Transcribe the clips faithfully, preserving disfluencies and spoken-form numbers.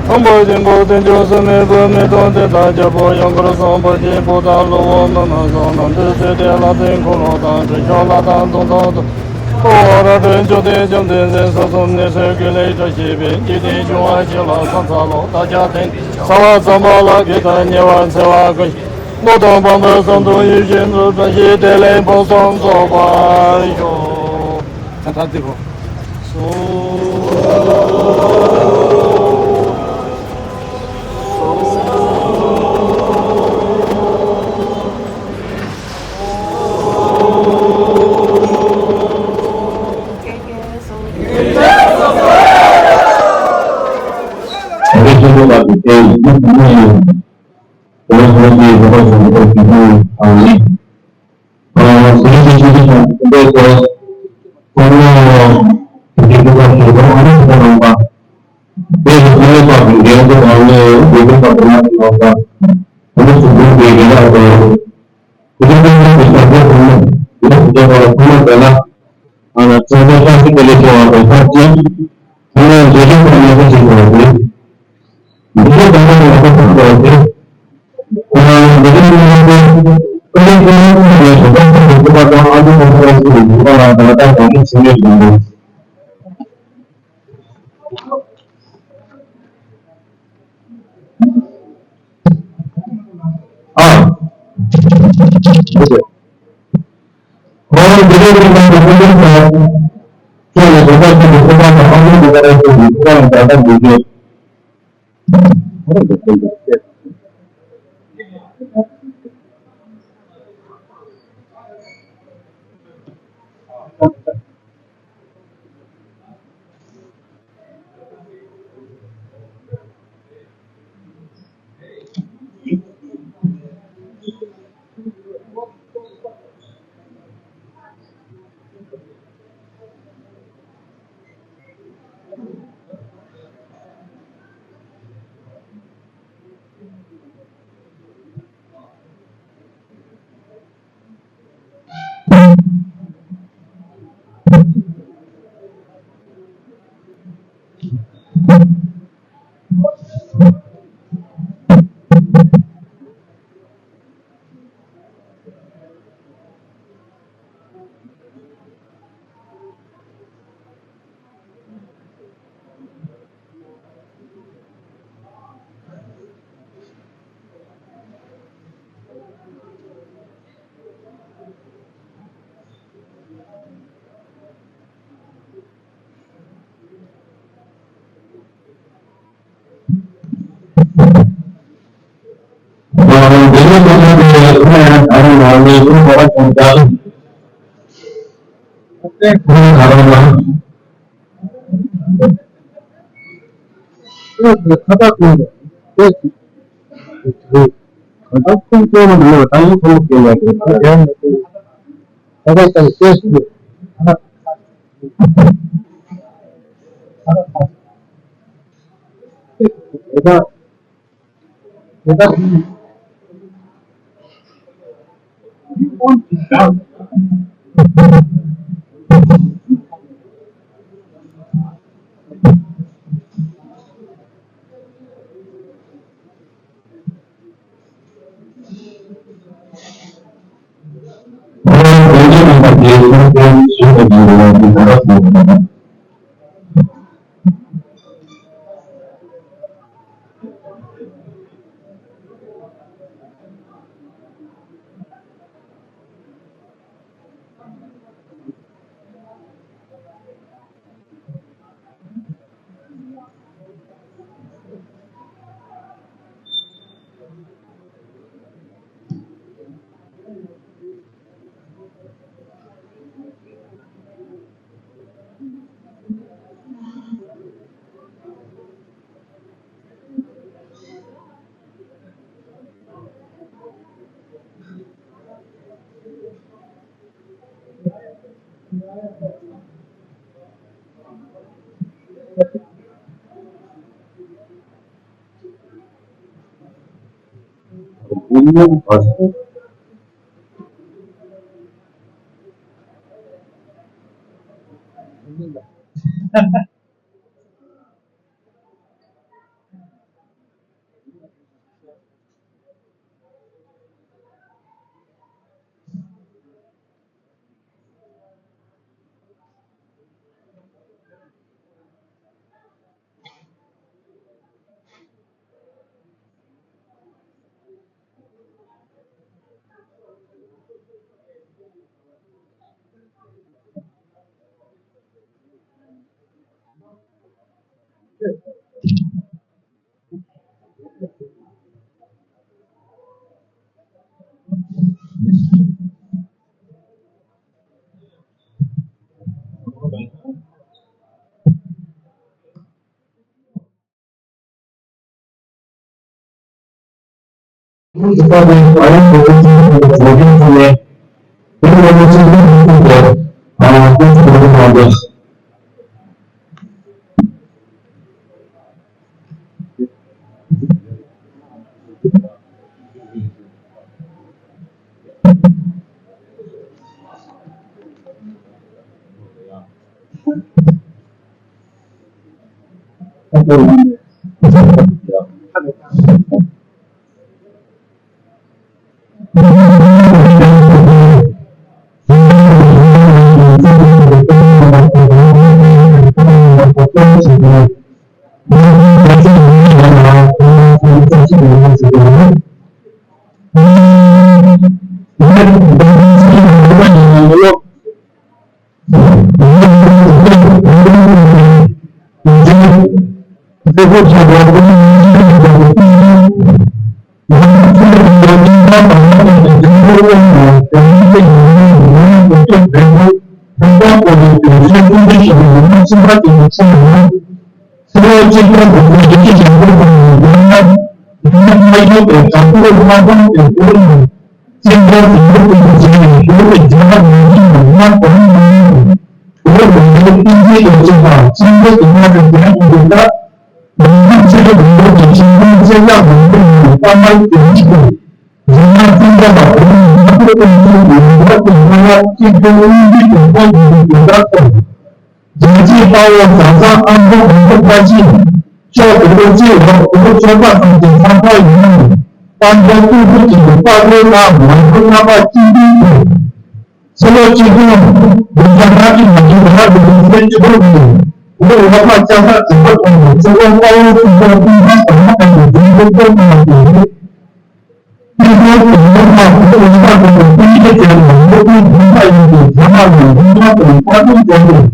ཁམས་པ་ཆེན་པོ་བསྟན་བཅོས་སུ་མེད་པའི་མེ་ཏོག་དེ་དག་རྒྱལ་པོ་ཡང་དགར་གསུངས་པ་ཅིག་བུ་དང་བློ་བོ་མི་མ་བཟང་རྣམས་དུས་ཚོད་དེ་ལྷ་སྲིན་འཁོར་ལོ་དང་དྲི་ཤོག་ལྷ་དང་དུང་དང་དུ། ཨོ་ར་སྤྲོས་འཇོག་སྟེ་བཅོམ་ལྡན་འདས་ས་གསུམ་གནས་སུ་ཀུན་ལེགས་བཀྲ་ཤིས་པའི་འཇིག་རྟེན་འབྱུང་བ་ཞིག་ལ་ཕྱག་འཚལ་ལོ། བདག་ཅག་དེང་གསང་བ་ཙམ་པ་ལ་གུས་དང་ཉེ་བར་འཚེ་བ་ཀུན། བློ་དང་བག་ཕེབས་བསམ་དུ་ཡིད་བཞིན་དུ་བཀྲ་ཤིས་བདེ་ལེགས་ཕུན་སུམ་ཚོགས་པར་ཤོག་ད་ད་དེ་གོ་སོ། རྒྱལ་གཅེས་དཔའ་བོ་ཟམ་གདོང་ཨ་མདོ་ཨ་མདོ་ཕལ་ཆེར་ཤོག་དེ་ཚོ་གཅིག་འོག་དེ་ཚོ་ཆོལ་ཁ་གསུམ་གྱི་ས་ཁོངས་ཡིན་ནའང་དཔལ་འབྱོར་ཀུན་སྤྱོད་ཀྱི་དཔའ་བོའི་ནང་མང་ཚོགས་རྣམ་པ་གཅིག་མཐུན་གྱིས་ཕྱི་ལོ་གཅིག་སྟོང་དགུ་བརྒྱ་ལྔ་བཅུ་ང་དགུ་ལོར་རྒྱལ་ཡོངས་ཚེས་བཅུ་དྲུག་ཉིན་བོད་རོལ་ཁ་ལྕགས་ཟམ་དྲུག་པ་ཐོག་ནས་ཆོལ་ཁ་དཔའ་བོའི་སྲིད་སྐྱོང་སྐུ་ཕྲེང་དང་པོ་ལྔ་པའི་མདུན་ལམ་བསྐྱོད་གནང་བ་དེ་རེད། དེའི་ཐོག་ཏུ་མི་དམངས་ཀྱི་འོས་བསྡུ་དང་པོའི་སྤུན་མཆེད་བཅས་ལ་མི་དབང་འཛིན་གྲྭ་ཡིན་པའི་རྒྱ་ནག་ནས་འཛིན་གྲྭ་དང་ལྟ་སྐུལ་བྱས་ཏེ།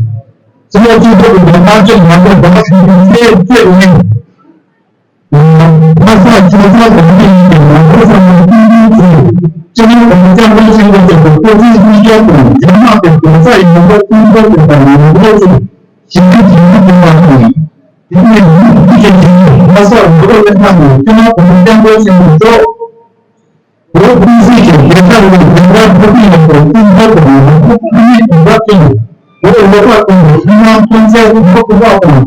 ཕྱི་ལོ་གཅིག་སྟོང་དགུ་བརྒྱ་ལྔ་བཅུ་ང་དགུ་ཟླ་བ་བཞི་པའི་ཚེས་བཅུ་ཉིན། ལྷ་ས་ཆོས་ཚོགས་དགོན་སྡེ་ཡིན་པའི་ནང་པ་བསམ་བློ་གཏིང་ཟབ་ཀྱིས་སྤྱི་ནོར་༸གོང་ས་༸སྐྱབས་མགོན་ཆེན་པོ་མཆོག་གི་སྐུ་ཚེའི་དམིགས་ཡུལ་དང་རྒྱ་ནག་གི་གདུང་སེམས་ཡོངས་རྫོགས་ཀུན་སྤྱོད་དང་ཡོངས་རྫོགས་ཀྱི་ཞི་བདེ་ཇི་ལྟར་བསྐྲུན་པ་དང་། དེ་ནས་ལུགས་མཐུན་གྱི་ལྷ་ས་འགྲོ་བ་ལྷན་ཁང་ནས་སྤྱི་ནོར་༸གོང་ས་༸སྐྱབས་མགོན་ཆེན་པོ་མཆོག་བོད་ཀུན་གསལ་གྱི་རྒྱལ་ས་ལ་རྒྱལ་དར་ཕུབ་སྟེ་ཡོད་པའི་སྐུ་མདུན་དུ་ནང་ཁུལ་ཕ་མེས་གདུང་དཀར་བསྟན་བོད་བློ་དགའ་ཀུན་གྱི་ཐུན་མོང་མཐུན་རྩལ་ཐུབ་པ་དང་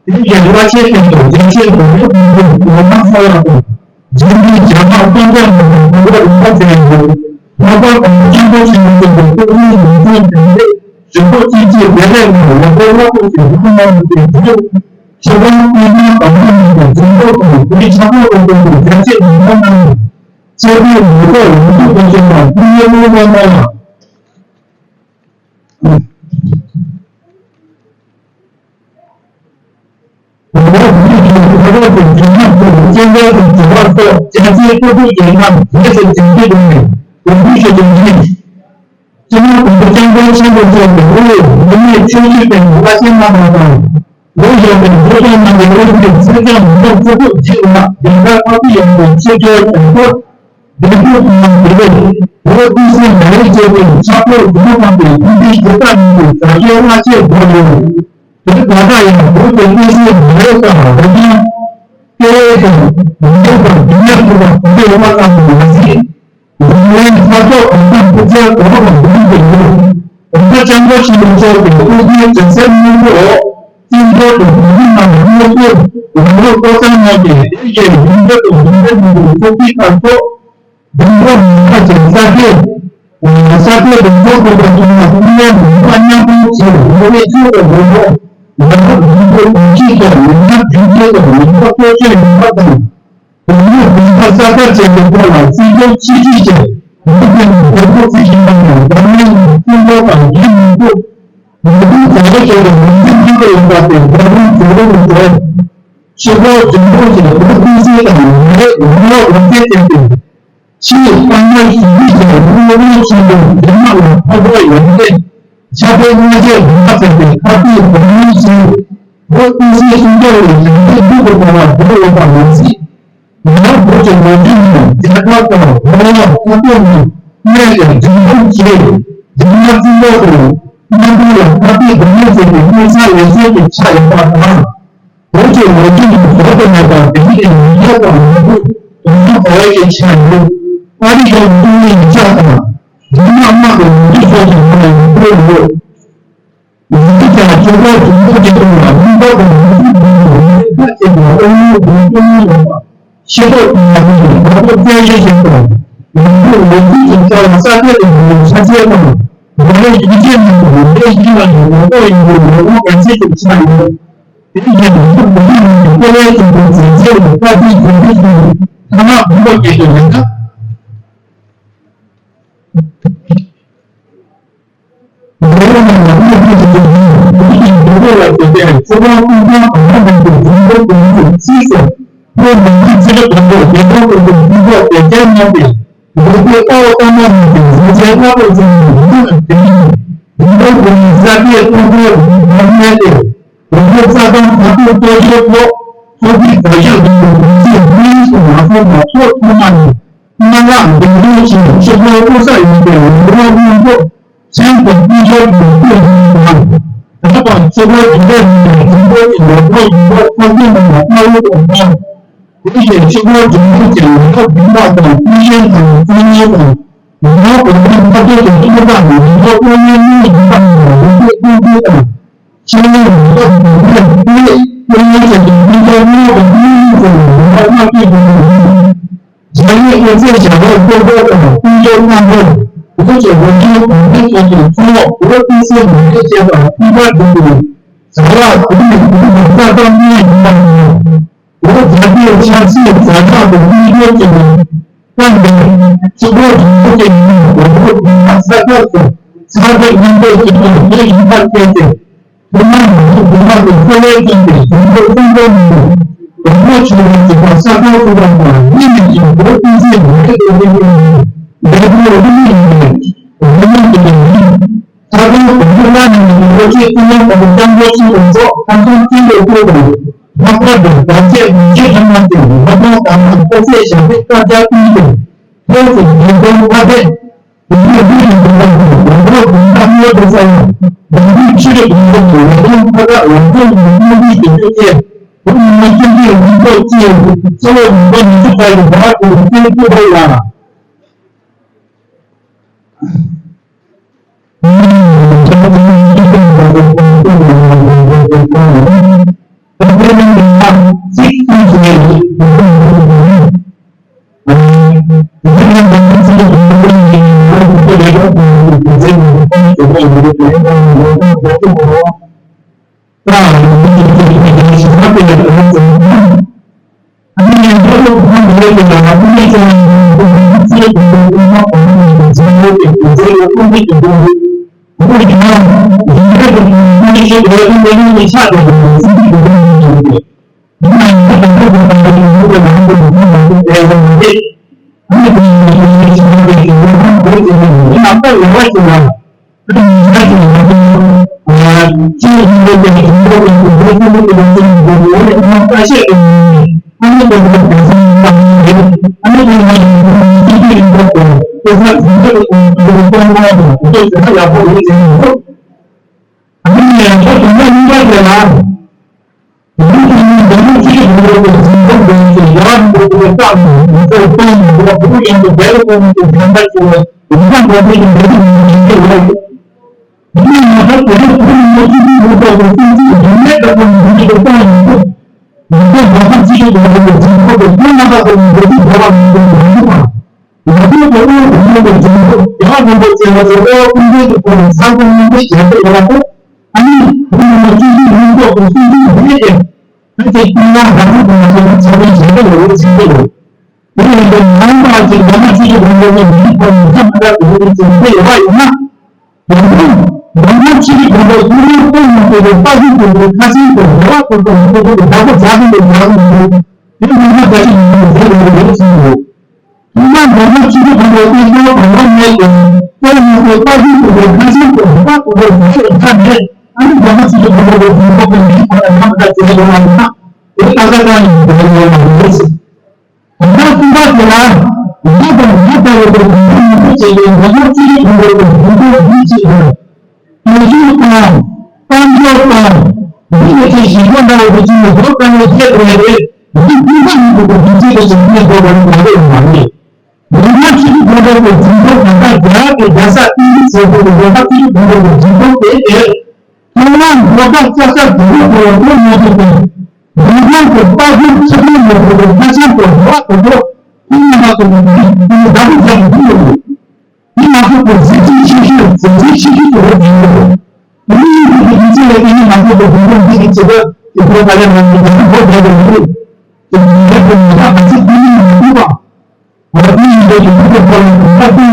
དེའི་རྒྱལ་བ་ཆེ་ཞིང་དུ་རྒྱལ་ཆེན་དུ་ཡོད་པའི་ལོ་མང་ས་ཡག་དང་། རྗེ་འདི་རྒྱ་ནག་སྟོང་རྒྱལ་མི་དང་དགོན་པ་རིམ་པ་ཅན་ཡོད། ལྷག་པར་དུ་སྐྱབས་མགོན་ཆེན་པོ་མཆོག་གི་སྐུ་ཕྲེང་ཡོངས་རྫོགས་དེ་ལས་ཞུ་སྒོ་གཅིག་ཅེས་བདེ་ལེགས་ངང་ལོ་འཁོར་ལྔ་བཅུ་ཞིག་སྐུ་ངོ་མི་ཚེ་བརྒྱུད། ཆོས་ཁང་དཔེ་ཁང་དང་མི་མང་གི་འཛིན་སྐྱོང་དང་བོད་ཆབ་སྲིད་ལས་དོན་གྱི་རྒྱ་ཆེ་ནས་ཐོག་གནང་ནས་ཆེས་མཐོའི་མི་ཐོག་ཡོངས་ཐུགས་དོན་ཆེན་དང་ཐུགས་ཡོད་མེད་གནང་གནང་ཡང་། བོད་མིའི་ཁྲོད་ཁ་རོག་གི་འབྱུང་ཁམས་ཐོག་སྐྱེ་འགྲོ་དང་འབྱོར་བ་སོགས་སྐྱེ་ཚེ་ཀོ་ཐུག་ཡོད་ན་རྗེས་སུ་འཇུག་རྒྱུ་དང་དགོངས་འདུས་ཞུ་རྒྱུ་ཡིན། སྤྱི་ནོར་༸གོང་ས་༸སྐྱབས་མགོན་ཆེན་པོ་མཆོག་གི་དབུ་འོས་མི་མེད་ཆོས་བརྒྱུད་པའི་བཀའ་ཆེན་གནང་བ་དང་། ལོ་གཞོན་པའི་བོད་དོན་རྣམ་པའི་བློ་འཛིན་སྲིད་སྐྱོང་མི་ཐོག་བཅུ་དྲུག་རྗེས་ལ་རྒྱལ་དར་ཕབ་སྟེ་ཡོད་པའི་ཆོས་རྒྱལ་གྱང་ཐོག་འདེམས་བསྐོ་གནང་བ་དེ་བོད་ཀུན་གསལ་མ་ཡིག་ཅེས་པའི་ཕྱག་ཐོག་རྒྱུ་ནོར་དམངས་པའི་མཐུན་སྒྲིལ་ཞུ་དག་གནང་བའི་དར་ཤོག་སྔ་ཕྱིར་བསྒྲོན་ཡོད། དེ་ད་ལྟ་ཡང་བོད་ཀྱི་ཀུན་གསལ་མ་ཡིག་དང་རིག་གནས་སྐད་ཡིག་དང་མི་རིགས་དང་རྒྱུ་ནོར་ཐོག་ལ་གོང་འཕེལ་ཡོང་བ་ཙམ་དུ་མ་ཟད། འཛམ་གླིང་ས་ཐོག་གང་ས་ཕུད་ཚད་གོ་བ་དང་འདུ་ཤེས་ཡོད། གོང་ས་སྐྱབས་མགོན་ཆེན་པོ་མཆོག་གི་སྐུ་ཚེའི་དྲིན་གསབ་སྙིང་པོ་འོག་བཙན་བྱོལ་དུ་བོད་མི་རྣམས་དངོས་སུ་ རང་ལུགས་ལྟོ་ཚང་གནང་སྟེ། དེ་ཡི་ཡོན་ཏན་དང་ཡོན་ཏན་མིན་པའི་ཚོགས་ཀྱི་ཁ་ཐོག་འབྱུང་པོ་མི་འཕགས་ཀྱི་ས་སྟེང་། ས་སྟེང་དུ་འཚོ་དགོས་པ་ཙམ་ལ། ཀུན་ནས་མི་འཕགས་མཉམ་སྤངས་ཀྱི་རང་རིག་ཆོས་ཀྱི་ངོ་བོ། ཡང་དག་འབྱུང་པོ་ཀུན་གཞི་དང་། ཡང་དག་འབྱུང་ཆོས་དང་། ཡང་དག་རྟོག་དཔྱོད་ཡོད་པ་དང་། དོན་ཡོད་བདེན་པ་གསལ་དག་ཅན་གྱི་ཐོག་ལ་བརྩི་འཇོག་ཆེས་ཆེར་བྱས། མི་དེ་ནི་བདག་པོ་བརྩི་བཞིན་པ་ཡང་འཛམ་གླིང་གི་སེམས་ཅན་དང་རྒྱུད་མང་པོ། མི་དོན་བྱ་བ་ཞིག་ཏུ་མི་ཚེ་གཅིག་ཏུ་ཡོང་བ་སྟེ། འཛམ་གླིང་བྱེ་བྲག་ཏུ་འགྲོ། ཆོས་འཁོར་འབྱུང་པོ་ཆེ་འོད་ཀུན་གསལ་དང་། མི་རིགས་མི་རབས་རབ་རྒྱས་ཅན་ཏེ། ཆེས་དཔའ་ངར་ཞི་བདེ་ཅན། དངོས་པོ་ཆེན་པོ་འདྲེན་མ་ལ་ཕོག་པ་ཡོན་ཏན་ཆགས་པའི་སྔ་རྗེས་ལུང་པ་ཚན་པའི་ཁ་ཐུག་གོང་མིན་ཞིང་འོད་ཀུན་གསལ་ཤིང་རྟ་ལས་ཡོན་ཏན་སྡུག་ཏུ་གཏོང་བ་བོར་ཡོད་པ་མ་ཟད། ཡང་བོད་ཀྱི་ལོ་རྒྱུས་ནང་རྒྱ་གར་དང་ཧོ་ལ་ཁ་ཐུག་ནང་གནས་ཀྱི་འབྲིང་ཕུག་ཆེ་འབྲིང་མ་བཙུན་པོ་དང་སྣ་དུང་ལ་ཁ་ཐུག་སྡུག་མོ་བྱས་ཏེ་སྔོན་ཆད་ལས་བྱེད་དུ་ཆགས་ཡོད་པ་དང་། བོད་ཀྱི་ལོ་རྒྱུས་ནང་བཟོ་དུ་མེད་པ་དེ་ཉིད་ཀྱི་ཉིན་ཞག་དང་ཉིན་གུང་དུ་ཉམས་དགའ་བའི་ཆ་ཡོད། ཨ་རི་ཡང་སྟོད་ལུང་ཉིན་ཞག་དང་། རྒྱ་ནག་དམག་གི་ལོ་རྒྱུས་སོགས་ཀྱི་ནང་ཡང་འཁོད་ཡོད། ཡིན་ཀྱང་ཆོས་འཁོར་དུས་འཁོར་གྱི་སྟེང་ལ་རླུང་འཁོར་དང་ཡུལ་ཤུལ་འདི་ཉིད་ལ་ཡོན་ཏན་ཁ་ཅན་གྱི་དབང་ཡོན་དང་སྐྱོན་ཡོན་ཡོད་པ། ཤེས་རྟོགས་ཀྱི་ཡོན་ཏན་གྱི་བདག་པོ་བཙན་ཤེད་ཅན་དང་། ཡོན་ཏན་ལོ་རྒྱུས་ཀྱི་ཆ་ལ་ས་ཁྱད་དུ་འགྲོ་བའི་ཆ་ཤས་དང་། ལོ་ལེགས་ཡིད་ཆེས་མིན་པའི་ལོ་ལེགས་ཡིན་ལ་ཡང་ངོ་ལོག་ཡིན་པའི་ངོ་ལོག་གལ་ཆེ་ཞིག་ཆགས་ཡོད། དེ་བཞིན་དུ་ཆོས་འཁོར་དུས་འཁོར་གྱི་སྐྱེ་བའི་ཆེན་པོ་འཛིན་བྱེད་ལ་བཀའ་དྲིན་དྲན་པའི་ཆེན་པོ་ཐ་མ་ཕུང་པོ་སྐྱེ་ཞིང་ཡོད་ན། འགྲོ་བ་རྣམས་ལ་སྨོན་ལམ་གྱི་སྒོ་ནས་བདེ་བ་ལ་བརྟེན་ཏེ་ཆོས་འཁོར་ཀུན་ཁྱབ་དང་མ་འདྲེས་པའི་འབྱུང་པོ་ཀུན་གྱི་རྩིས་སུ་ལྷོ་ནུབ་ཕྱོགས་ཚེ་རབས་བདུན་པའི་རྒྱལ་པོ་ཀུན་གྱི་ཕུང་པོ་དེ་ལྟར་སྣང་སྟེ། འགྲོ་བའི་དཔའ་བོ་ལྟ་མ་ཉིད་ཀྱི་གཟུགས་ཅན་དམར་པོ་ཅན་གྱི་ཡུལ་ལ་དེ་ཉིད་འབྱུང་པོ་ཀུན་གྱི་ས་སྐྱེས་སྟོང་པའི་ལམ་ལས་ཏེ། དེ་ཚེ་རྩ་དང་མཐའ་ཐུག་རྟོགས་བརྗོད་ཐོག་ཐོག་གི་བར་ཞག་བདུན་པའི་རིང་ཚེ་འདིའི་སུ་མ་སོང་བ་ཐོག་ཐོག་མ་ནས་སྨོན་ལམ་འདེགས་འབུལ་ཆེན་ཆེན་པོའི་སྐུ་ས་ཡིན་པའི་ལམ་རོགས་སྔོན་པོ་སེམས་དང་དཀྱིལ་འཁོར་གྱི་སྐུ་ཡིན་པ། དེ་དང་ཆོས་འཁོར་དུས་འཁོར་ཡིན་པའི་དུས་འཁོར་གྱི་ལམ་རོགས་ཡིན་པ་ཐོག་མཐའ་མ་ལ་དཀར་པོ་དང་སྣང་། དེ་བཞིན་ཆོས་འཁོར་འབྱུང་པོ་ཆེ་ལམ་རོགས་བདུན་པ་དང་ཀུན་གཞི་དང་ཀུན་གཉིས་དང་། ཡང་གོང་མའི་མཐའ་སྐོར་དུ་ཐུགས་དམ་ནི་མི་འཕྲོག་ཀུན་གཉིས་གཉིས་ཡིན་པ་ཡིན་ལ། ལུང་པའི་ཀུན་གཉིས་དང་། ཆེན་མོའི་མི་འཕྲོག་གོང་མའི་ཀུན་གཉིས་ཀུན་གཉིས་ཆེན་པོའི་ཀུན་གཉིས་དང་ཀུན་གཉིས་ཀྱི་ལུང་པ་སྔགས་ཀྱི་ཀུན་གཉིས་ཡིན། རྒྱལ་བའི་དབུ་རྩེ་ཞབས་ལ་སྟོབས་པོ་དང་ཀུན་གྱི་རྣམ་པར་བོད་ཀྱི་རང་བྱུང་གོང་མའི་ཚོགས་ཀྱི་ཚོགས་འོག་བོད་ཀུན་གསལ་མི་འགྲོ་བཅས་པ་ཐུགས་ཀར་འདུག་པའི་ཟ་ལ་བོད་མི་བོད་མི་ས་དང་གཉིས་ཡིན་པ་ཡིན། བོད་རྒྱལ་པོའི་ཆབ་སྲིད་ཛ་དྲག་ཏུ་དབུ་འབྱེད་ཀྱི་སྐབས་འདིར་ཆུ་བོ་རིན་པོ་ཆེ་ཡིན་ནས་བོད་ཕྱོགས་ས་ཁྱབ་སུ་ཚ་བའི་མཉམ་པའི་སྤྱི་ཚོགས་དེ་ཡིན་པར་བལྟས་ཏེ། ཐུན་མོང་མི་ཚོགས་དུ་མ་དང་འཚོ་བའི་སྟེང་དུ་དུས་འཁོར་གསུམ་པོ་ནི་དང་པོ་ཆུ་བོ་གཅིག་པ་ས་ཁོངས་སུ་རང་དང་ཡིན་ནས་ཀྱང་བོད་ཀུན་གསལ་མི་འགྲོ་ཏེ་ཡིན་ནས་འདས་པོ་རིམ་ཡིན་ནས་རིམ་ཡིན་དུ་ཡིན། ས་ཁོངས་དང་པོ་བླ་ན་མེད་པའི་ལོ་རྒྱུས་ཀུན་སློང་དང་སྐྱབས་འགྲོ་ཆེན་པོ་མཆོག་ཁམས་གསུམ་སྤྱི་ལོ་སྐོར་དང་ལྷག་པར་དུ་བར་ཆད་མི་བྱེད་ཐུན་མོང་གི་ལྷག་མཐོང་དང་ཐོག་ཚད་ཞབས་པད་བཀའ་རྒྱ་ཀུན་ཏུ་ཐོག་ཏུ་ཉིན་གུང་ཁ་ཕེབས། དེ་ནས་ལུས་ཀྱི་འདུན་པ་དང་ལམ་རོགས་འདུན་པ་མངོན་དུ་བྱ་ཡང་། ལམ་རྒྱུད་ཆོས་ཀྱི་འདུན་པ་དང་ལམ་རྒྱུད་མཐའ་དག་ལམ་རྒྱུད་མི་མཐུན་པའི་དེ་ཚོ་བཅས་བོད་མི་མང་སྤྱི་འཐུས་མང་ཚོགས་ཀྱིས་གཙོ་བོ་མི་འདུན་མི་ཚོགས་པ་ཡི་བར་དུ་བསྟན་བཅོས་པ་ལ། ཡིན་ཏེ་རྒྱལ་ཁབ་སྤྱི་ཁྱབ་ཀྱི་ལམ་ལུགས་འཛིན་སྐྱོང་གི་དོན་རྣམ་པ་ཀུན་ལ་འགྲོ་དུས་འགྲོ་བ་མི་འདུག་མི་འདུག་པ། ལམ་ལུགས་ཀྱི་དབང་དུ་གཉེར་བའི་འཛིན་སྐྱོང་རྒྱལ་བ་རིན་པོ་ཆེ་ལ་སོགས་འོས་ཀུན་ལྡན་གྱི་ཐོག་ནས་ས་ཁོངས་མཉམ་འབྲེལ་བྱེད་འདོད་ཡོད་པ་དེ། ཨ་ནི་བོད་མི་མང་སྤྱི་འཐུས་ལྷན་ཚོགས་ཀྱི་སྲིད་འཛིན་འདི་ཡིན་ཏེ། ད་ཆ་སྤྱི་ཡོངས་རང་དབང་དང་མ་འབྲེལ་བའི་ཚོགས་པའི་བྱེད་འདོད་ཡོད་ཟེར་གྱི་ཡོད། དེ་ཡིན་དུས་མ་འོངས་པར་ཅིག་མི་དམངས་སྤྱི་འཐུས་ལྷན་ཚོགས་ཀྱི་མིའི་ཐོག་ནས་ཆ་མ་འདྲ་བའི་འོས་བསྡུ་བྱེད་འདོད་ཡོད་པ་ཡིན་ན། ཡང་ན། མི་དམངས་སྤྱི་འཐུས་ལྷན་ཚོགས་ཀྱི་ལོ་ལྟར་ཡོང་བསྡད་པའི་ཁ་ཆེམས་དང་འབྲེལ་བ་ཐོག་ཏུ་མི་ཐོག་ཏུ་བདག་པོ་རྒྱག་གི་འདུག་རྒྱག་གི་འདུག་དེ་མི་སྣ་འགའ་ཞིག་ཡིན་པའི་རེ་བ་ཡོད་ཟེར་གྱི་ཡོད། ཐོག་མར་མི་དམངས་སྤྱི་འཐུས་ཁང་པའི་སྟེང་ནང་གང་ལ་མེད་ཀྱང་། ཏོག་ཙམ་ཏོག་ཙམ་ཏོག་ཙམ་ཁ་ཆེམས་དང་ལྷག་པར་དུ་ལས་ཀ་ནས་ཨ་ནི་མི་དམངས་སྤྱི་འཐུས་ཁང་པའི་གོ་སྒྲིག་ཁང་པའི་མིའི་ཐོག་ནས་ནམ་ཟླ་བརྒྱད་ལོ་ལ་ཡིན་ན་དེ་ཏག་ཏག་ཏག་ཡིན་པའི་ཡོད་མ་རེད། ད་ལྟ་སྐུ་པར་དེ་ལ་ང་དང་ང་ལྟ་བུ་དང་མི་མང་པོ་ཅིག་གིས་མི་དམངས་སྤྱི་འཐུས་ཁང་པའི་གོ་སྒྲིག་ཁང་འདི་ཅིག་ཡོད། གྲོས་ཆོད་དང་། གཏམ་བརྗོད་དང་། འདི་ལས་ཀྱི་ཞིབ་ཕྲ་འདྲ་བོ་དེ་ཚོ་ནི་བོད་དཀར་ནག་ཁྱད་དུ་མེད་པའི་འདི་ཀུན་ཁ་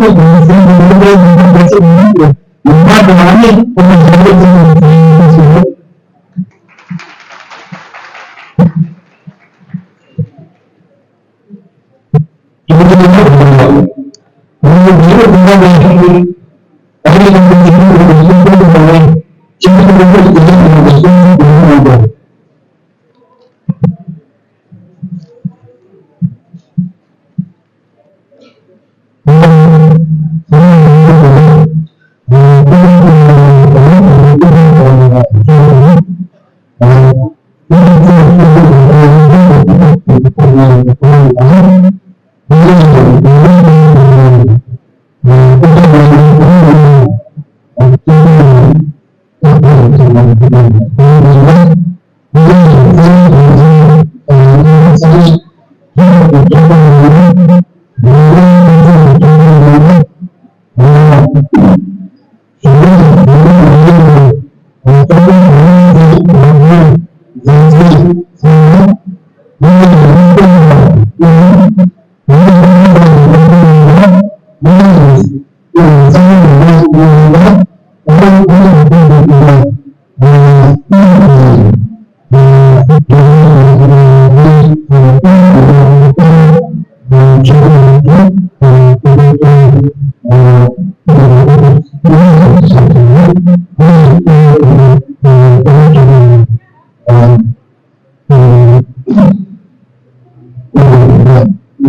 ཡིན་དགོས་པའི་འདུ་ཤེས་དེ་ཞིག་གནས་དགོས་པ་ནི་མ་རེད་མ་རེད། མི་དམངས་སྤྱི་འཐུས་ཁང་པའི་འཛིན་སྐྱོང་ད་ལྟ་རྒྱ་གར་གྱི་རྒྱལ་ས་ཏིང་ལི་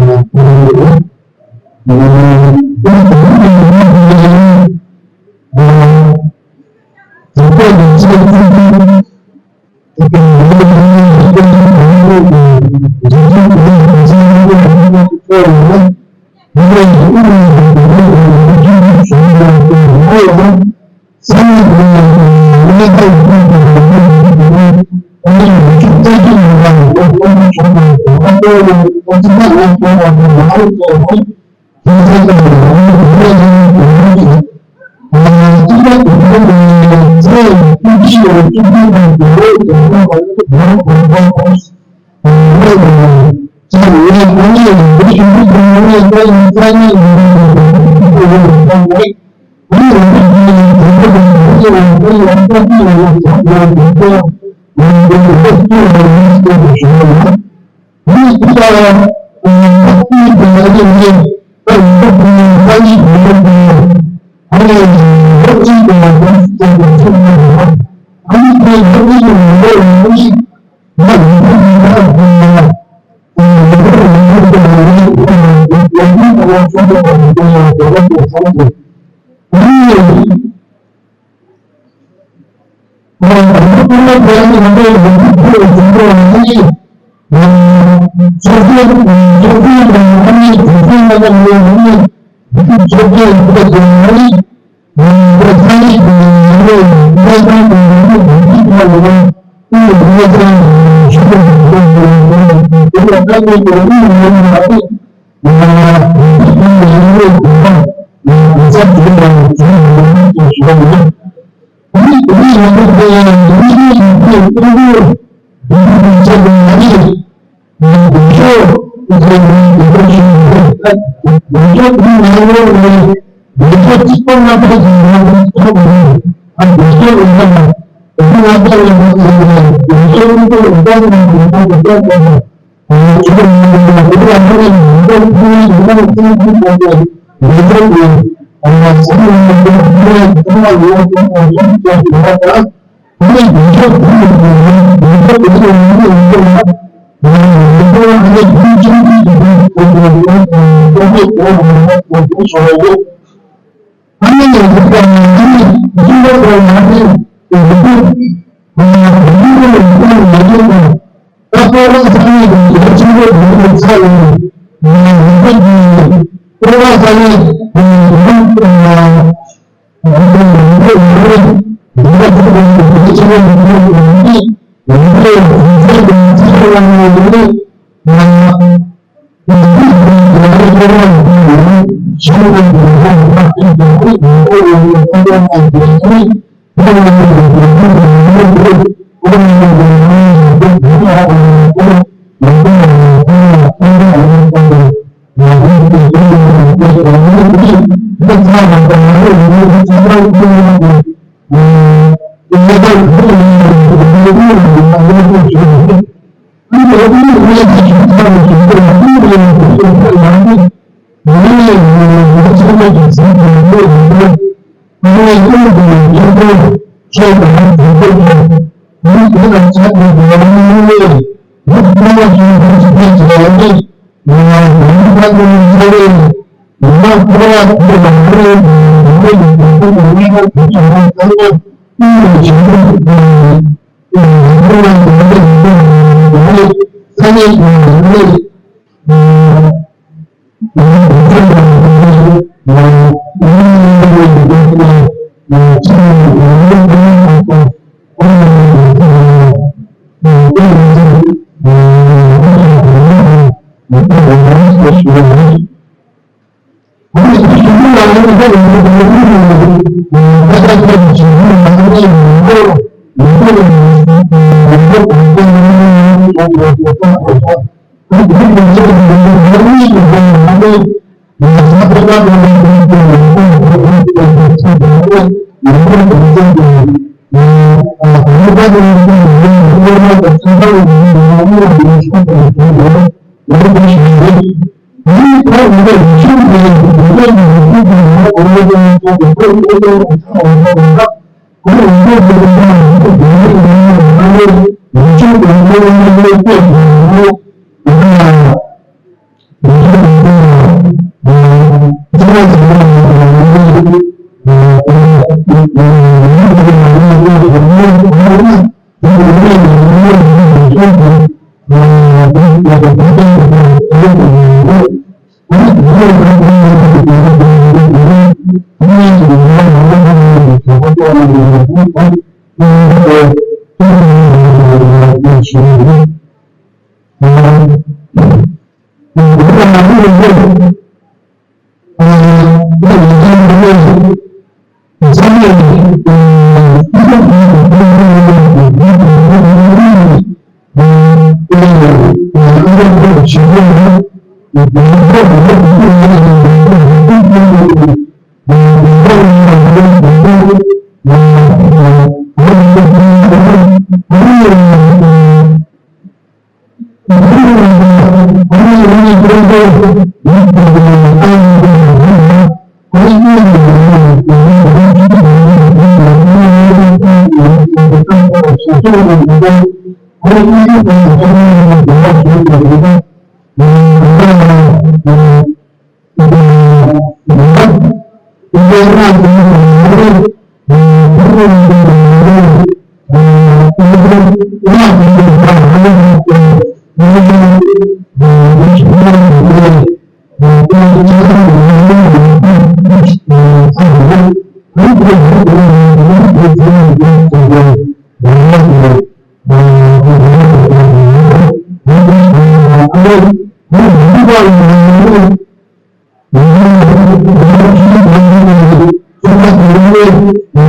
ཟེར་དུས་མི་དམངས་སྤྱི་འཐུས་ཁང་པའི་འཛིན་སྐྱོང་དེ་དེ་ཐོག་མར་འབྲོག་པ་ས་ཆ་དེ་རུ་འགྲོ་བའི་བོད་མི་ཚོ་དང་། མི་དམངས་ཀྱི་ལྟ་སྐུལ་ཁྲིམས་ལུགས་ལ་བཀོད་པའི་ཁ་ཆེམས་དང་འབྲེལ་བ་དང་པོ་ཁོང་རྣམ་པ་ཚོ་ནས་འདི་འདི་བདག་པོ་རྒྱག་གི་འདུག་ཡོད་རེད། འདི་ང་ཚོ་གི་གཟི་བརྗིད་ཆེ་ཤོས་གཟི་བརྗིད་ཆེ་ཤོས་དེ་རེད་འདུག་ཡོད་རེད། འདི་ཡིན་དུས་ཀྱི་དུས་ཚོད་ལ་དེ་ནི་ང་ཚོ་གི་དགོས་མཁོ་འདི་གི་བྱེད་སྒོ་དེ་ཚོ་ག་ལེར་ང་ཚོ་རྒྱ་ནག་བོད་རྒྱ་གི་མི་རིགས་ཀྱི་མི་རིགས་ཀྱི་མི་རིགས་ང་ཚོ་འདི་ནི་མི་འདུག་པ།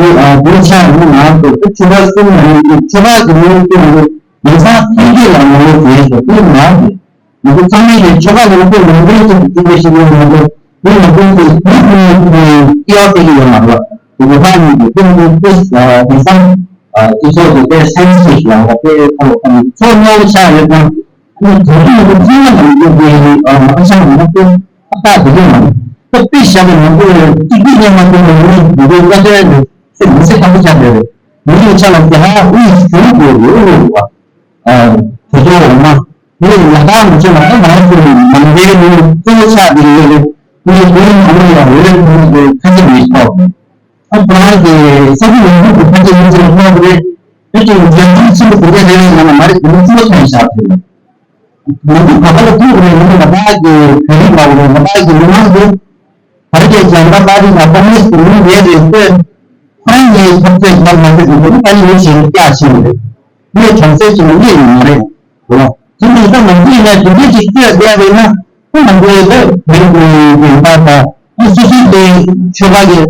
དེ་ཨ་དེ་ཆ་ཡོང་ང་དུ་དེ་ཆོ་ག་གསུམ་ལ་ཡོང་དུས་ཆོ་ག་གི་ནང་དུ་ཡོང་དུས་ཡིན་ཙང་འཕེལ་རྒྱས་ལ་ངོ་བོ་དེ་ཞོག་དེ་མ་དེ་ང་ཚོ་ཚང་མས་ཀྱི་ཆོ་ག་ལ་ངོ་བོ་ངོ་བོའི་ཐོག་ཏུ་དེ་འདྲ་ཞིག་ཡོང་ང་དུ་དེ་ང་ཚོ་དེ་དེ་དེ་དེ་ཡག་པོ་ཡོད་མ་རེད། དེ་ཡོད་པ་ཡིན་དུས་དེ་ང་ཚོ་དེ་དེང་སང་སྤྱི་ཚོགས་ཀྱི་དེ་སེམས་ཤིག་ལ་དེ་ཁོ་ཚོ་ནོར་ཆགས་ཡོད་ཙང་། ཁོས་དོན་དུ་ཁོ་ཚོའི་ནང་གི་ཨ་ཨ་ཞང་ང་ཚོ་ཨ་སྟག་དེ་ཚོ་ནང་ཁོ་དཔེ་བཞག་པའི་ནང་དུ་གཅིག་སྒྲིལ་ལས་མ་ཐུབ་པའི་ངོས་ནས་དེ་ཚོའི་བླ་སྤྲུལ་དེ་ཚོ་མི་ཚེ་ཁ་པོ་ཆགས་བསྡད་རེད། མི་ཡི་ཆ་ལ་དེ་ཧ་དབུས་སུ་གྱུར་དགོས་རེད་ལོ། ཨ་དེ་ཚོ་འོ་མ་དེ་ལ་ཡ་ད་མི་ཚེ་ལ་ཨ་ང་ཚོ་མང་པོའི་ནང་གཙོ་བོ་ཆགས་བསྡད་ཡོད་རེད། ཁོ་ཚོ་དེའི་ནང་ལ་ཡང་འོས་འཕེན་དགོས་ཁ་ཆེ་མི་ཐོག་ཨ་ཁོ་རང་གི་ས་ཁུལ་ཡོངས་རྫོགས་ཀྱི་ཕན་ཆད་ཡོད་ཚད་ལ་སྣང་བ་རེད། དེ་ཀྱང་འཇོན་ཐང་ཆེན་པོ་དེ་འདྲ་རེ་རེ་ཡང་ན་མ་རེད་དེ་ནི་གཙོ་བོ་ཐོན་བཞག་དེ། ང་ཚོ་ག་པར་ཐུག་རེད་ང་ཚོ་ང་ཚོ་གི་བོད་རིགས་མ་རེད་ང་ཚོ་གི་མི་མང་གི་བར་གྱི་ལུང་དེ་བར་གྱི་ལྗང་པ་པ་རིགས་ལ་ཀོ་མི་ནིསི་ལུང་རེད་རེད་ཟེར། ཁོ་རང་ངའི་ཐབས་ཚད་ལ་མ་ཟེར་གི་འདུག་ཨ་ནི་ལུང་ཞིག་རྒྱག་ཕྱིན་རེད། ངས་གྲོང་གསེབ་ཅིག་ལ་སླེབས་ཡོད་མ་རེད། དེ་ནི་ད་ང་ཚོས་ལ་དེ་འདྲ་ཅིག་བལྟས་བསྡད་པས་ན་ཁོ་ང་ཚོའི་ད་བོད་རིགས་ཀྱི་ཡོད་པ་དང་ཨ་སོ་སོའི་དེ་ཆོལ་ཁ་གི་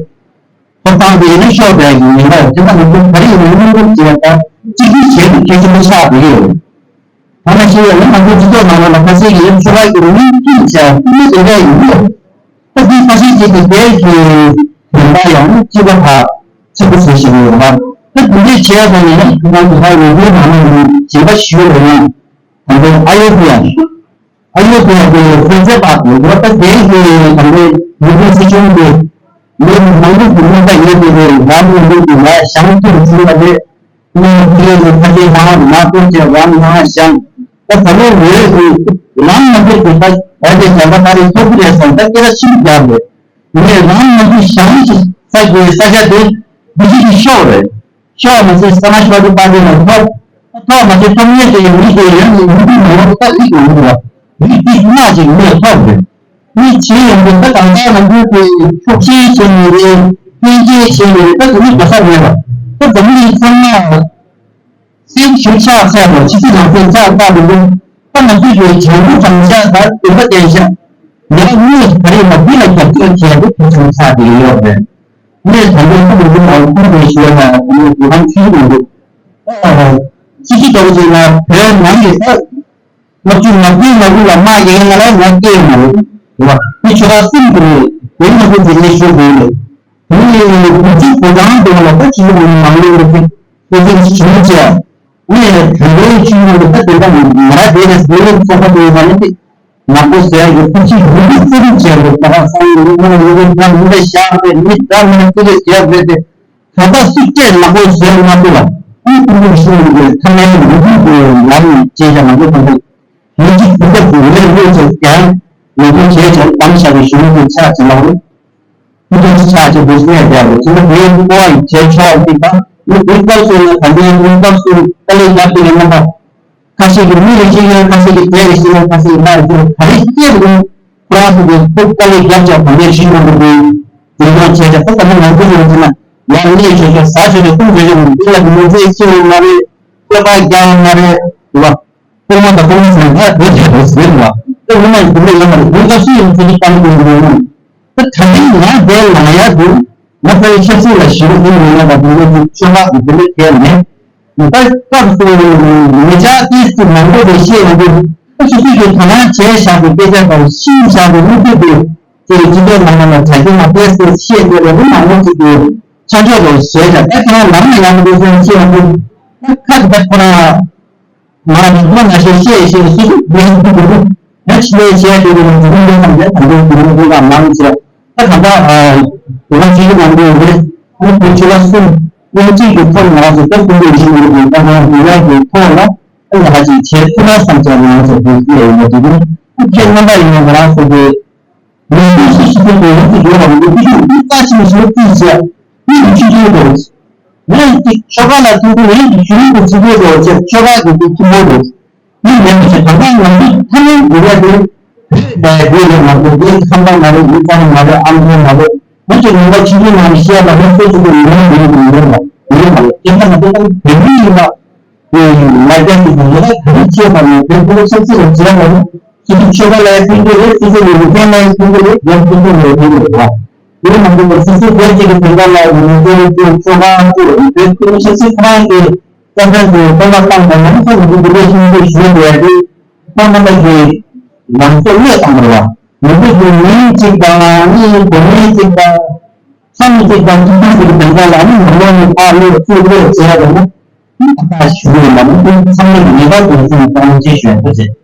ཐོབ་ཐང་དེ་ཡིན་ན་ཤོར་བསྡད་ཀྱི་ཡིན་པ་དེ་ལ་ང་ཚོ་ག་རེ་ཡིན་ན་སྙིང་སྟོབས་བྱས་དང་གཅིག་གྱུར་བྱས་ཏེ་གལ་ཆེན་པོ་ཆགས་བསྡད་ཡོད། ད་ནང་བཞིན་ཡང་ང་ཚོ་སྤྱི་ཚོགས་ནང་ལ་ཁ་ཤས་ཀྱིས་ཆོལ་ཁ་གི་རིག་གནས་ཀྱི་བྱ་སྤུས་ལེགས་ལྡན་པ་ཡིན་ཡོད། ད་དེ་ཁ་ཤས་ཀྱིས་དེ་དེའི་གི་བདེན་པ་ཡང་གཅིག་པ་དག་ཆེན་པོ་བཟོ་བཞིན་ཡོད་པ། ད་དེ་འདྲའི་བྱས་པ་ཡིན་ན་ཁོ་རང་ཚོ་ཧ་ཡོད་པའི་ནང་ལ་ཡང་བྱས་པ་ཞུ་རེད་ཡང་ད་ལྟའི་ཨ་ཡོ་ཁུ་ཡང་། ཨ་ཡོ་དེ་ཡང་དེ་ཚན་རྩལ་པ་དེ་ལོ་ད་དེ་གི་དང་པོའི་ཡུལ་ཁྲིམས་སྲིད་སྐྱོང་དེ་ལོ་མང་པོ་གི་སྨན་པ་ཡོད་དེ་རེད། རང་གི་ལུགས་ཀྱི་ལ་ཞང་ཐུབ་བྱུང་བ་རེད། ངས་དེ་ལ་ཁ་ཆེ་ནང་ང་ཀུན་གྱི་རང་ནང་ཞང་ད་ད་ལོ་འོས་ཀྱི་རང་ང་ཚོ་གི་ད་ད་དེ་བྱ་བ་ད་རེ་ཐོབ་ཀྱི་རེད་བསམ་ད་སྐད་ཆ་ཤིན་ཏུ་རྒྱག་རེད། ངས་རང་ང་ཚོ་ཞང་ཞིག་ས་གི་ས་ཆ་དེ་འདི་ཞིག་གི་ཤོག་རེད། ཤོག་མ་ཟད་ས་ན་ཤོག་དེ་པ་དེ་ལ་ཐོབ། ཐོབ་མ་ཟད་ཐོབ་ཉེས་དེ་ཡང་མི་དེ་ཡང་ནི་མི་དེ་མ་ཡོང་ད་རིག་ཡོང་གི་རེད། རིག་དེ་མ་ཅིག་ངས་ཐོབ་རེད། མི་བྱེད་ཡོང་གི་ད་གང་ལྟར་ང་ཚོ་དེ་ཆོག་མཆན་བྱེད་ནི་རེད། བསྟན་རྒྱས་བྱེད་ནི་རེད། ད་དེ་ནི་གོ་ས་མེད་པ། ད་འཛམ་གླིང་ཚང་མ་སེམས་ཤུགས་ཆག་ཚད་དང་ཕྱི་ཚུལ་ནང་སེམས་ཆག་ཚར་འདུག་ད་ང་ཚོས་ཀྱི་བྱང་བུ་དྲང་བཞག་ད་དེ་འདྲ་བསྟན་བཞག་ཡང་དངོས་ག་རེ་ཡིན་པ་འདི་ལ་རྒྱབ་སྐྱོར་བྱས་ཏེ་དེ་བྱུང་ཚར་དེ་ཡོད་རེད། ངས་ད་ལྟའི་ཁོ་མི་འདུག་ཨ་ཁོ་མི་ཞུ་བ་ན་ཁོ་མི་འདུག་ཨ་ཁྱོད་མི་འདུག་ཨ་ཅི་ཅི་ལྟ་བུ་ཅིག་ལ་བོད་ནང་གི་ས་ལྔ་བཅུ་ང་བདུན་ང་དགུ་ལ་དམག་ཡིན་ང་ལ་ང་སྐྱེས་མ་རེད། རེད་བ། དེ་ཆོལ་ཁ་གསུམ་དུ་རེད། དེ་ང་ཚོ་དེ་ནས་ཞུ་དགོས་རེད། དེ་ནས་བོད་ཀྱི་བོད་དང་དེ་ལ་ད་ཅི་ལ་མི་མང་ལོས་འདུག་གི་དེ་ཚོ་ཞུ་བྱས། ངས་བོད་པའི་ཆོས་ལུགས་ད་དེ་འདྲ་མ་རེད་དེ་རེད་ཟེར་ཚོགས་པ་དེ་ཡིན་པ་ནི་དེ། ནག་པོ་ཟེར་ཡག་གི་ཐུགས་རྗེ་ཡིན་གྱི་བརྩི་རིག་བྱས་འདུག་ད་ག་སང་ཉིན་མོ་ཡིན་གྱི་ད་མི་འདྲ་བཞག་པས་མི་འདྲ་མི་འདྲ་བརྩི་རིག་བྱས་རེད་དེ། ད་ལྟ་སུས་སྐད་ནག་པོ་ཟེར་མ་ཐུབ་ལ་ཨུ་ཀུ་ཀུ་ཤི་ཡོང་གི་ཐ་མའི་ལུས་སྟོབས་ཀྱི་ལམ་ནས་བྱས་ཀྱང་ང་ཚོ་ད་ལྟ་ལས་ཀྱི་དུས་སྐབས་ཀྱི་ངས་བློས་བྱས་ཀྱང་ལས་ཀྱི་བྱས་ཀྱང་དམ་བཞག་པའི་གཞུང་གི་ཕྱག་ཅིག་ལ་འོང་། ཁོ་ཚོ་ཆ་ཆེ་བོ་ཞིག་ཡང་རྒྱབ་རེད། དེ་ནི་དེའི་སྐོར་བ་ཡི་བྱས་ཆོག་ཅིག་དང་ནི་དེའི་སྐབས་སུ་ནི་ད་ལྟའི་དེའི་སྐབས་སུ་དཀའ་ལས་བརྒྱབ་པའི་རྣམ་པ་ཁ་ཤས་ཀྱིས་མི་རེ་ཞིག་ཡང་ཁ་ཤས་ཀྱིས་དེ་རེ་ཞིག་ཡང་ཁ་ཤས་ཀྱིས་ལ་རེ་ཞིག་ཡང་ག་རེ་སྐྱེས་རུང་ཁོ་རང་ཚོ་གིས་ཁོ་དཀའ་ལས་བརྒྱབ་ཀྱང་གོང་འཕེལ་ཞིག་ཡོང་དགོས་པའི་འཛིན་སྐྱོང་བྱས་ཀྱང་ད་ལྟ་ང་ཚོ་ཡོང་ཚེ་ན་ཡང་གནས་ཆོག་ཆོག་ཟ་ཆོག་ཆོག་ཐུང་ཆོག་ཆོག་འདི་ལ་མི་ཚེ་སྐྱེལ་ཡོང་མ་རེད། སྐྱོ་པ་རྒྱག་ཡོང་མ་རེད་ལ། ཐོག་མ་དང་ཐོག་མ་ཟེར་ན་ང་བོད་རྒྱལ་ཁབ་ཟེར་བ། ད་འོ་མ་ཡི་བུ་མེད་ཡོད་མ་རེད། དུས་སྐབས་སུ་ཡིན་ཚེ་ནི་གཏམ་དགོས་ཀྱི་མིན། ད་ད་རིང་ང་དེ་ལ་ཡ་འདུག་ང་ཕ་ཡི་ཆབ་སྲིད་ལ་ཞེ་པོ་ཡིན་མིན་ལ་དང་དུས་སྐབས་སུ་ཆོས་ལག་གི་དེ་འདྲ་གལ་མེད། ད་སྐབས་སུ་ངེད་ཅག་ཏིས་ཀྱི་མང་པོ་དེ་ཤེས་ཡོང་དུས་ད་སོ་སོ་གི་དོ་སྣང་བྱས་བཞག་པའི་སྐད་ཆ་དང་ཤེས་བཞག་པའི་གླུ་དེ་དེ་དེ་སྤྱི་ཚོགས་ནང་ལ་དྲ་རྒྱ་ནང་ཏོག་ཙམ་ཤེས་དགོས་པའི་མི་མང་པོ་ཅིག་གིས་ཆ་འཇོག་དང་བྱས་བཞག་ད་ཁྱེད་རང་ལམ་ལ་ཡང་མི་འགྲོ་ཚུལ་ཤེས་ཡོང་དུས་ད་ཁ་དེ་ད་ཁོ་རང་། ང་རང་ཚོ་ང་ཤེས་ཤེས་ཤེས་སུ་སུ་ཡིན་དུ་འདུག་ང་ཆི་ལས་བྱས་དེ་རིང་འཛིན་ཡོད་ཙམ་ལས་ད་འདུག་འདུག་འདུག་ལ་མང་ཆེ་ད་ག་ད་ང་ཆི་གི་ནང་དུ་རེད། ང་ཁོ་ཆུ་ལ་སུ་ཡང་གཅིག་གི་ཐོག་ང་རང་ཚོ་ད་ཀུན་པའི་ཞིང་ལས་དེ་ད་ང་འདི་ཡག་གི་ཐོག་ལ་ཨ་ལ་ཧ་ཅིག་བྱེད་ཐུབ་ན་བསམ་ཚར་ང་རང་ཚོ་དེ་ལས་ཡོད་ན་དེ་རིང་ཁྱེད་རྣམ་པ་ཡིན་ན་ང་རང་ཚོ་དེ། མི་སུ་སུ་ཞིག་གིས་ང་ཚོ་ཡོད་པ་མི་འདུག་ཅི་ཞིག་མི་ལྟ་ཅི་མི་ཞིག་ལ་ཅི་ཞིག་མི་འདུག་ཅི་ཞིག་ཡོད་པ་རེད། ངས་ཀྱི་ཆོ་ག་ལ་ཐུག་པའི་ངས་ཀྱི་ཞུ་ཡིག་གི་ཚིག་བརྗོད་རོགས་བྱས་ཆོ་ག་གི་དེ་ཁྱི་མོ་རེད། མི་ངན་པ་ཞིག་གང་ལྟར་ང་ཚོ་ཐ་མའི་དགོས་ཡ་དེ་བོད་ལ་ང་ཚོ་བོད་ཁམས་པ་མ་རེད། མི་ཚང་མ་རེད། ཨ་མདོ་མ་རེད། ང་ཚོ་ངོ་མ་ཕྱི་རྒྱལ་ནང་བཤད་པ་ནི་སོ་སོ་གི་ངོ་མ་མི་རེད། མི་རེད་མ་རེད། དེ་ལྟར་ང་ཚོ་ད་བོད་མི་ཡིན་པ། ང་རྒྱལ་གྱི་ཡོད་ན་ག་རེ་བྱེད་པ་ཡིན་དེ་ཁོ་ཚོ་ཚིག་ལ་བྱས་པ་ནི་སྤྱི་འཐུས་ཆོལ་ཁ་ལ་ཡང་ཕན་གྱི་རེད། སྤྱི་ཚོགས་ཀྱི་ལུགས་མཐུན་ལ་ཡང་ཕན་གྱི་རེད། རྒྱལ་སྤྱི་ཚོགས་ལ་ཡང་ཕན་གྱི་རེད་བ། དེ་མ་འདུག་པར་སོ་སོའི་སྒེར་གཅིག་གི་དོན་དག་ལ་ཡིན་ནའི་ཚོགས་ཁང་དུ་རེད། དེ་ཚོ་ཆབ་སྲིད་ཁོ་རང་གི་བསམ་ཚུལ་དེ་བསམ་བློ་བཏང་དང་ཡང་ཁོ་མི་འདུག་འདི་འདྲ་ཞིག་འདུག་ཞུ་དགོས་ཡ་དེ་ཁོ་རྣམ་པ་གི་ལངས་ཕྱོགས་བློས་བཏང་དགོས་པ། མི་འདུག་དེ་མིང་གཅིག་དང་ཨ་ནི་གོ་གནས་གཅིག་དང་ཁ་མི་གཅིག་དང་ཐུགས་ཁུར་གཅིག་གི་དོན་དག་ལ་ཨ་ནི་ནང་ལོགས་ནས་ཕར་བློས་ཚུར་བློས་བྱས་ཡ་དེ་ནི་ད་ཞུ་གི་ཡོད་མ་རེད། དེ་ཚང་མས་ངེས་པར་དུ་མཐོང་ཆེན་ཞུ་ཡ་ཐུགས་རྗེ་ཆེ།